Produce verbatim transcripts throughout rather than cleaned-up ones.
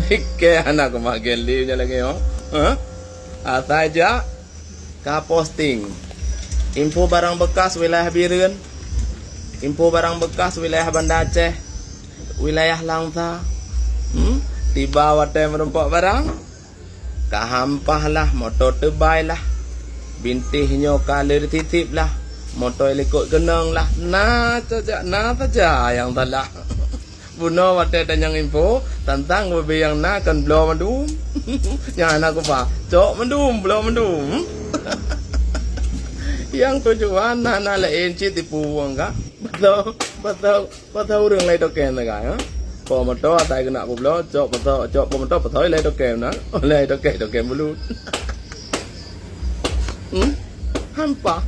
Ikei hana kumagen lé nyan lagèe nyoe. Hah? Asai jak ka posting. Info barang bekas wilayah Bireuen. Info barang bekas wilayah Banda Aceh. Wilayah Langsa. Hmm? Tiba watèe meurumpok barang. Ka hampah lah, moto teubai lah. Bintéh nyoe ka lheueh sisip lah. Moto likot keunong lah. Na saja, na saja nyang salah. Bunoe watèe tanyong info, tantang bubé nyang na kon bloe mandum. Nyang hana kupa, cok mandum, bloe mandum. Nyang tujuan na, na laén cit tipu ureueng ka. Beutôi, beutôi, beutôi ureueng laén token sagai, ha? Po moto asai keunak peubloe, cok moto, cok po moto, beutôi laén token na. Laén token, token bulut. Hmm? Hampah.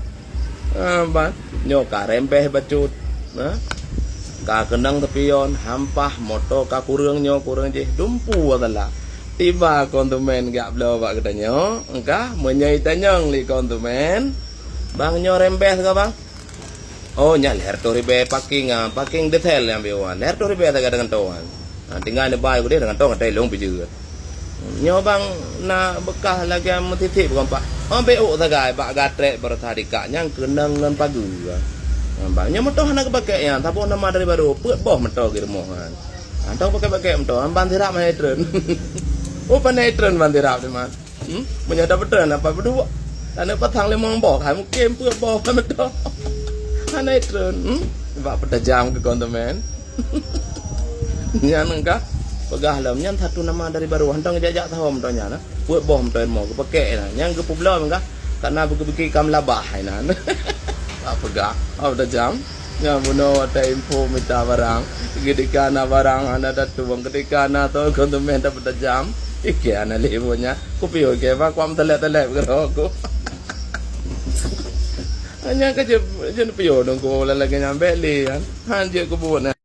Ah, ban. Nyoe ka rembeh bacut. Nah. Ka keunong teupion, hampah, moto ka kureueng nyoe, kureueng jih. Dumpu salah. Tiba konsumen geujak bloe bak geutanyoe, engka meunyoe itanyong lé konsumen, "Bang, nyoe rembeh sagai, Bang?" "Oh, nyan lhèe reutôh ribèe parking, ah, parking diesel nyang biôh nyan. Lhèe reutôh ribèe sagai deungon toan. Ah, tinggai neubai keudéh deungon toan, ngon tai lôn pijeuet." "Nyoe, Bang, na bekas lagèe meusisip bukan, Pak?" "Oh, bèk ôk sagai, bak gatrek baroesa dikak nyan keunong ngon pageue." "Ah, Bang, nyoe moto hana geupakèk nyan, saboh nama dari barô, peuet boh moto di rumoh nyan. Hana geupakèk-pakèk moto, ban sirab hana itreun." "Oh, hana itreun ban sirab, teuma." Hmm? Meunyoe tapeutrön apa peuduek? Taneuk pasang limong boh, hai mungken peuet boh ka meudoh. Hana itreun, hmm? Bak peutajam keu konsumen. Nyan ka peugah lom, nyan satu nama dari barô, hantom geujak-jak saho meudoh nyan, nah. Peuet boh meudoh ilmu, geupakèk na. Nyan geupeubloe meudoh, kana beuki-beuki ka meulabah hai nan. Bak peugah, bak peutajam. Nyan bunoe watèe info mita barang. Ketika na barang hana tatueng, ketika na toh konsumen tapeutajam. Ikei hana lé buet nyan. Kupiôh ikei, bah, kuam telek-telek keudroe ku. Nyan ka jeuet, jeuet piôh dong ku lagèe nyan bèk lé kan. Han jeuet kubuet nyan.